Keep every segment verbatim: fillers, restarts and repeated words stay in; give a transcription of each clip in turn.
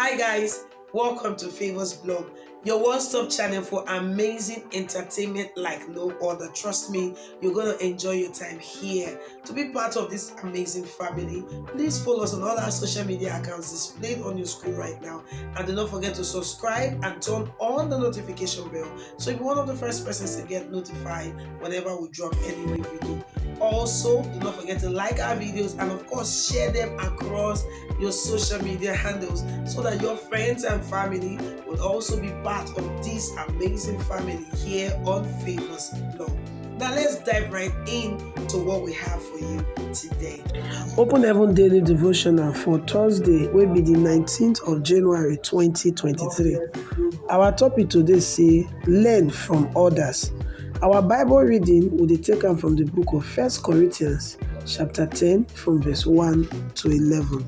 Hi guys, welcome to Favors Blog, your one-stop channel for amazing entertainment like no other. Trust me, you're gonna enjoy your time here. To be part of this amazing family, please follow us on all our social media accounts displayed on your screen right now. And do not forget to subscribe and turn on the notification bell so you'll be one of the first persons to get notified whenever we drop any new video. Also, do not forget to like our videos and of course share them across your social media handles so that your friends and family will also be part of this amazing family here on Favors Blog. Now let's dive right in to what we have for you today. Open Heaven Daily Devotional for Thursday, wey be the nineteenth of January twenty twenty-three. Our topic today say, learn from others. Our Bible reading will dey take am from the book of First Corinthians chapter ten from verse one to eleven.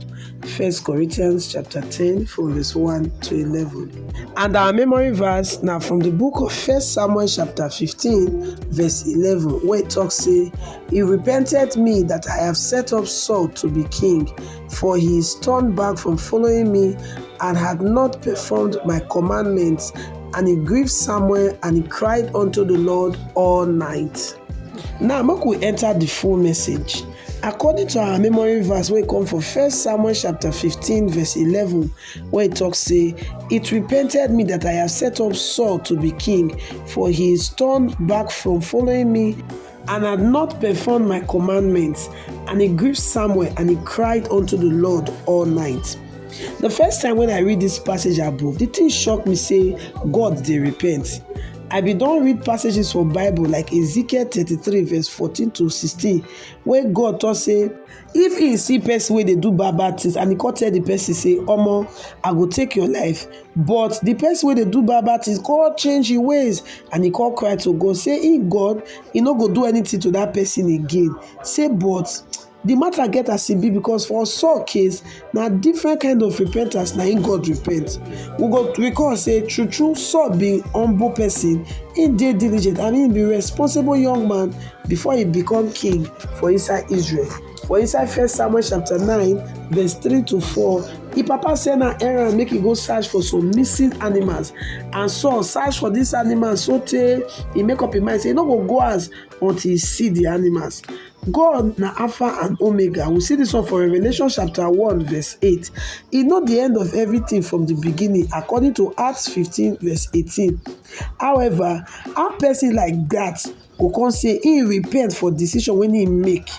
First Corinthians chapter ten from verse one to eleven. And our memory verse na from the book of First Samuel chapter fifteen verse eleven, where it talks say, "He repented me that I have set up Saul to be king, for he is turned back from following me and had not performed my commandments, and he grieved Samuel, and he cried unto the Lord all night." Now make we enter the full message. According to our memory verse wey come for First Samuel chapter fifteen verse eleven, where it talks say, "It repented me that I have set up Saul to be king, for he is turned back from following me and had not performed my commandments, and he grieved Samuel, and he cried unto the Lord all night." The first time when I read this passage above, the thing shock me say God dey repent. I bin don read passages for Bible like Ezekiel thirty-three verse fourteen to sixteen, where God talk say, if he see person wey dey do bad bad things and he come tell the person say, "Omo, I go take your life," but the person wey dey do bad bad things come change him ways and he come cry to God say, "In God, he no go do anything to that person again." Say, but the matter get as e be, because for Saul case, na different kind of repentance na im God repent. We go recall say true true Saul be humble person, he dey diligent and he be responsible young man before he become king for inside Israel. For inside First Samuel chapter nine verse three to four, him papa send am errand make he go search for some missing animals, and Saul search for these animals so tey he make up him mind say he no go go house until he see the animals. God na Alpha and Omega. We see this one for Revelation chapter one verse eight. He know the end of everything from the beginning, according to Acts fifteen verse eighteen. However, how person like that go come say he repent for decision wey he make?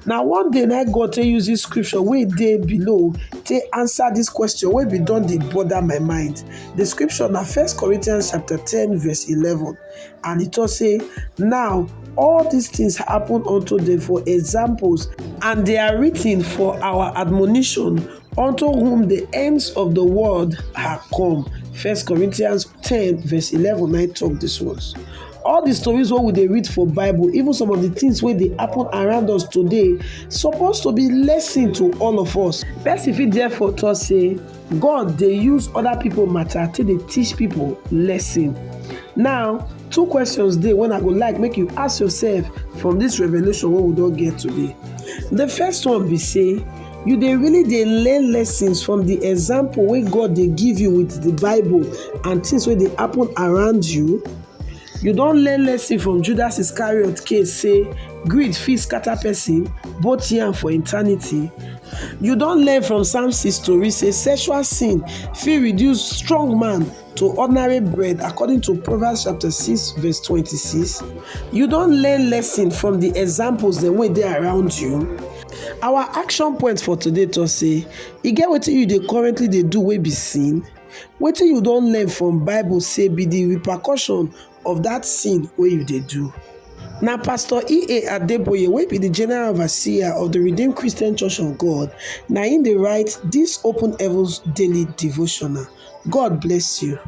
Na one day na God take use this scripture wey dey below take answer this question wey bin don dey bother my mind. The scripture na First Corinthians chapter ten verse eleven, and e talk say, "Now all these things happen unto them for examples, and they are written for our admonition, unto whom the ends of the world are come." First Corinthians ten verse eleven na im talk this ones. All the stories wey we dey read for Bible, even some of the things wey dey happen around us today, suppose to be lesson to all of us. Person fit therefore talk say God dey use other people matter take dey teach people lesson. Now, two questions dey wey I go like make you ask yourself from this revelation wey we don get today. The first one be say, you dey really dey learn lessons from the example wey God dey give you with the Bible and things wey dey happen around you? You don learn lesson from Judas Iscariot case say greed fit scatter person, both here and for eternity? You don learn from Samson story say sexual sin fit reduce strong man to ordinary bread, according to Proverbs chapter six verse twenty-six? You don learn lesson from the examples dem wey dey around you? Our action point for today talk say, e get wetin you dey currently dey do wey be sin? Wetin you don learn from Bible say be the repercussion of that sin wey you dey do? Na Pastor E A Adeboye, wey be the General Overseer of the Redeemed Christian Church of God, na im dey write this Open Heavens Daily Devotional. God bless you.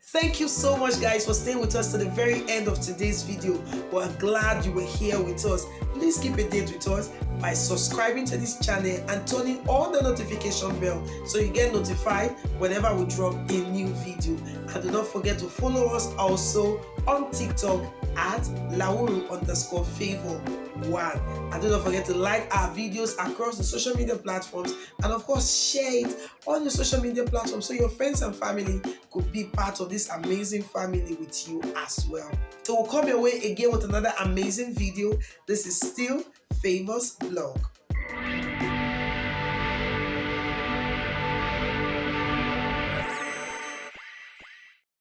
Thank you so much, guys, for staying with us to the very end of today's video. We're glad you were here with us. Please keep a date with us by subscribing to this channel and turning on the notification bell so you get notified whenever we drop a new video. And do not forget to follow us also on TikTok at lawuru underscore favor one. And do not forget to like our videos across the social media platforms, and of course, share it on your social media platforms so your friends and family could be part of this amazing family with you as well. So we'll come your way again with another amazing video. This is still Favor's Blog.